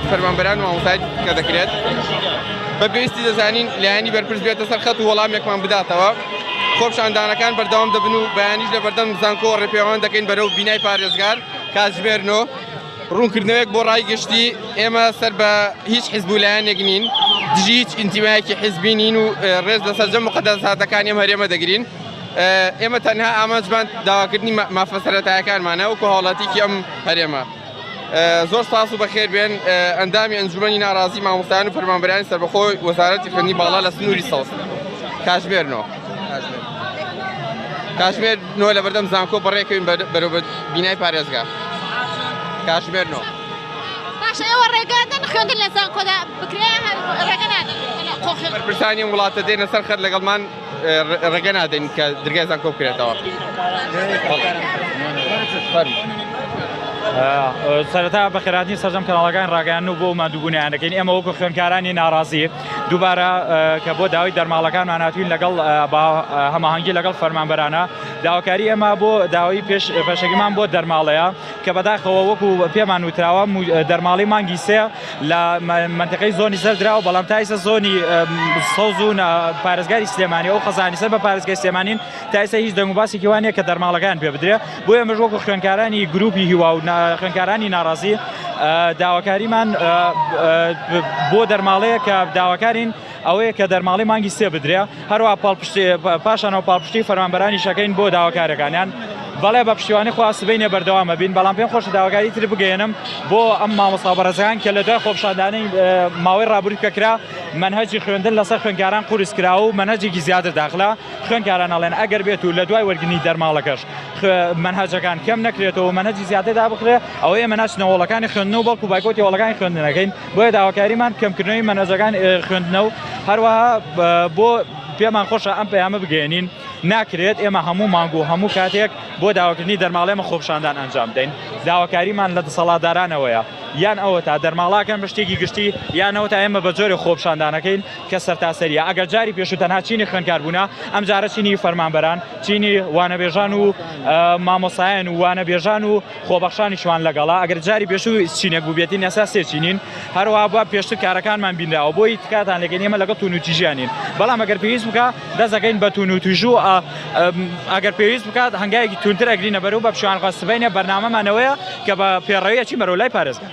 فەرمانبەران و مامۆستای کە دەکرێت. بە پێویستی دەزانین لایەنی بەرپرس بێتە سەر خەت و وەڵامێکمان بداتەوە. خۆپیشاندانەکان بەردەوام دەبن و بەیانیش لە بەردەم زانکۆ ڕێپێوان دەکەین بەرەو بینای پارێزگار کاتژمێر 9. ڕوونکردنەوەیەک بۆ ڕای گشتی، ئێمە سەر بە هیچ حزب و لایەنێک نین، دژی هیچ ئینتیمایەکی حزبی نین و ڕێز لە سەرجەم موقەدەساتەکانی ئەم هەرێمە دەگرین. ئێمە تەنها ئامانجمان داواکردنی مافە سەرەتایەکانمانە وەکو هاوڵاتیکی ئەم هەرێمە. زۆر سپاس و بەخێر بێن ئەندامی ئەنجومەنی ناڕازی مامۆستایان و فەرمانبەرانی سەربەخۆی وەزارەتی خوێندنی باڵا لە سنووری سەوز. کاتژمێر 9 کاتژمێر 9 لە بەردەم زانکۆ بەڕێکەوین بەرەو بینای پارێزگا. کاتژمێر 9. باشە ئێوە ڕێگا دەن خوێندن لە زانکۆدا بکرێ ڕێگە نادەن؟ بەرپرسانی ئەم وڵاتە دێنە سەر خەت لەگەڵمان، ڕێگە نادەین کە درگای زانکۆ بکرێتەوە. سەرەتا بەخێرهاتنی سەرجەم کەناڵەکان ڕاگەیاندن و بۆ ماندووبوونیان دەکەین. ئێمە وەکو خوێندکارانی ناڕازی دووبارە کە بۆ داوای دەرماڵەکانمان هاتوین لەگەڵ هەماهەنگی لەگەڵ فەرمانبەرانە، داواکاری ئێمە بۆ داوای پێش پێشەکیمان بۆ دەرماڵەیە کە بەداخەوە وەکو پێمان وتراوە دەرماڵی مانگی سێ لە مەنتیقەی زۆنی زەرد دراوە، بەڵام تا ئیستا زۆنی سەوز و پارێزگاری سلێمانی ئەو خەزانی سەر بە پارێزگای سلێمانین تا ئیستا هیچ دەنگ و باسێکی وانە کە دەرماڵەکان پێ بدرێ. بۆ ئێمەش وەکو خوێندکارانی گروپی هیوا و خوێندکارانی ناڕازی داواکاریمان بۆ دەرماڵەیە کە داواکارین ئەوەیە کە دەرماڵەی مانگی سێ بدرێ، هەروە پاڵپشتی پاشانەوە پاڵپشتی فەرمانبەرانی شەکەین بۆ داواکارەکانیان. بەڵێ بە پشتیوانی خوا سبەینێ بەردەوامە بین، بەڵام پێم خۆشە داواکاری تر بگەیەنم بۆ ئەم مامۆستا بەڕێزەکان کە لە دوای خۆپیشاندانی ماوەی ڕابردوو کە کرا مەنهەجی خوێندن لەسەر خوێندکاران قورس کرا و مەنهەجێکی زیاتر داخلە خوێندکاران ئەڵێن ئەگەر بێت و لە دوای وەرگرتنی دەرماڵەکەش مەنهەجەکان کەم نەکرێتەوە و مەنهەجی زیاتر دابخرێ ئەوە ئێمە ناچنە هۆڵەکانی خوێندن و بەڵکو بایکۆتی هۆڵەکانی خوێندن ئەکەین. بۆیە داواکاریمان کەمکردنەوەی مەنهەجەکان خوێندنە و هەروەها بۆ پێمان خۆشە ئەم پەیامە بگەێنین ناکرێت ئێمە هەموو مانگ و هەموو کاتێک بۆ داواکردنی دەرماڵێمە خۆپشاندان ئەنجام بدەین. داواکاریمان لە دەسەڵاتدارانەوەیە یان ئەوە تا دەرماڵاکەن بە شتێکی گشتی یان ئەوە تا ئێمە بە جۆرێک خۆپشاندانەکەین کە سەرتاسەریە. ئەگەر جاری پێشوو تەنها چینی خوێندکار بوونە، ئەم جارە چینی فەرمانبەران، چینی وانەبێژان و مامۆسایان و وانەبێژان و خۆبەخشانیشمان لەگەڵە. ئەگەر جاری پێشوو چینێک بووبێتین ئێستا سێ چینین. هەروەها بە پێشتر کارەکانمان بینراوە، بۆی تکاتان لێکەین ئێمە لەگەڵ توونوتیژیان نین، بەڵام ئەگەر پێویست بکە دەست دەکەین بە توونوتیژ و ئەگەر پێویست بکات هەنگاوێکی توندتر ئەگرینە بەر و بە پشتیوانخوا سبەینێ بەرنامەمانەوەیە کە بە پێڕەوی ئەچین بەرەو لای پارێزگار.